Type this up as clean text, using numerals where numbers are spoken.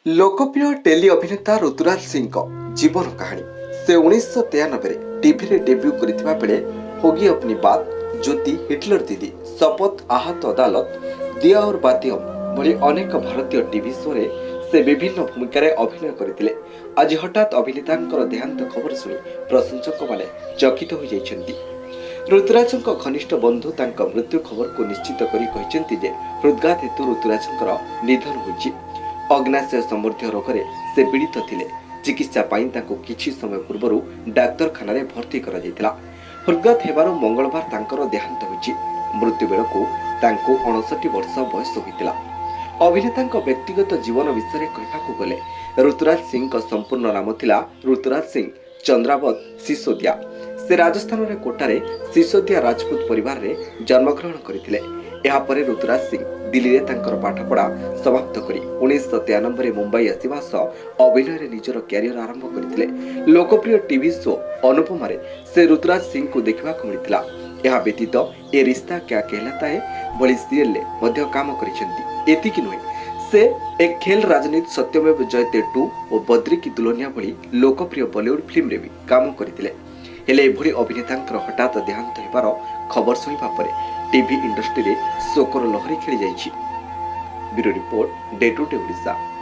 ଲୋକପ୍ରିୟ ଟେଲି ଅଭିନେତା ଋତୁରାଜ ସିଂଙ୍କ ଜୀବନ କାହାଣୀ। ସେ 1993ରେ ଟିଭିରେ ଡେବ୍ୟୁ କରିଥିବା ବେଳେ ହୋଗି ଅପନି ବାତ, ଜ୍ୟୋତି, ହିଟଲର ଦିଦି, ଶପଥ, ଆହତ ଅଦାଲତ, ଦିଆ ଔର ବାତିୟମ ଭଳି ଅନେକ ଭାରତୀୟ ଟିଭି ଶୋରେ ସେ ବିଭିନ୍ନ ଭୂମିକାରେ ଅଭିନୟ କରିଥିଲେ। ଆଜି ହଠାତ୍ ଅଭିନେତାଙ୍କର ଦେହାନ୍ତ ଖବର ଶୁଣି ପ୍ରଶଂସକମାନେ ଚକିତ ହୋଇଯାଇଛନ୍ତି। ଋତୁରାଜଙ୍କ ଘନିଷ୍ଠ ବନ୍ଧୁ ତାଙ୍କ ମୃତ୍ୟୁ ଖବରକୁ ନିଶ୍ଚିତ କରି କହିଛନ୍ତି ଯେ ହୃଦଘାତ ହେତୁ ଋତୁରାଜଙ୍କର ନିଧନ ହୋଇଛି। ଅଗ୍ନାଶୟ ସମ୍ବନ୍ଧୀୟ ରୋଗରେ ସେ ପୀଡ଼ିତ ଥିଲେ। ଚିକିତ୍ସା ପାଇଁ ତାଙ୍କୁ କିଛି ସମୟ ପୂର୍ବରୁ ଡାକ୍ତରଖାନାରେ ଭର୍ତ୍ତି କରାଯାଇଥିଲା। ହୃଦଘାତ ହେବାରୁ ମଙ୍ଗଳବାର ତାଙ୍କର ଦେହାନ୍ତ ହୋଇଛି। ମୃତ୍ୟୁ ବେଳକୁ ତାଙ୍କୁ 59 ବର୍ଷ ବୟସ ହୋଇଥିଲା। ଅଭିନେତାଙ୍କ ବ୍ୟକ୍ତିଗତ ଜୀବନ ବିଷୟରେ କହିବାକୁ ଗଲେ, ଋତୁରାଜ ସିଂଙ୍କ ସମ୍ପୂର୍ଣ୍ଣ ନାମ ଥିଲା ଋତୁରାଜ ସିଂ ଚନ୍ଦ୍ରାବତ ସିସୋଦିଆ। ସେ ରାଜସ୍ଥାନରେ କୋଟାରେ ସିସୋଦିଆ ରାଜପୁତ ପରିବାରରେ ଜନ୍ମଗ୍ରହଣ କରିଥିଲେ। ଏହାପରେ ଋତୁରାଜ ସିଂ ଦିଲ୍ଲୀରେ ତାଙ୍କର ପାଠପଢ଼ା ସମାପ୍ତ କରି 1993ରେ ମୁମ୍ବାଇ ଆସିବା ସହ ଅଭିନୟରେ ନିଜର କ୍ୟାରିୟର ଆରମ୍ଭ କରିଥିଲେ। ଲୋକପ୍ରିୟ ଟିଭି ଶୋ ଅନୁପମାରେ ସେ ଋତୁରାଜ ସିଂଙ୍କୁ ଦେଖିବାକୁ ମିଳିଥିଲା। ଏହା ବ୍ୟତୀତ ଏ ରିସ୍ତା କ୍ୟା କେହଲାତା ହେ ଭଳି ସିରିଏଲରେ ମଧ୍ୟ କାମ କରିଛନ୍ତି। ଏତିକି ନୁହେଁ, ସେ ଏକ ଖେଲ ରାଜନୀତି, ସତ୍ୟମେବ ଜୟତେ 2 ଓ ବଦ୍ରି କି ଦୁଲ୍ହନିଆ ଭଳି ଲୋକପ୍ରିୟ ବଲିଉଡ ଫିଲ୍ମରେ ବି କାମ କରିଥିଲେ। ହେଲେ ଏଭଳି ଅଭିନେତାଙ୍କର ହଠାତ୍ ଦେହାନ୍ତ ହେବାର ଖବର ଶୁଣିବା ପରେ ଟିଭି ଇଣ୍ଡଷ୍ଟ୍ରିରେ ଶୋକର ଲହରୀ ଖେଳିଯାଇଛି। Bureau report, day to day Odisha.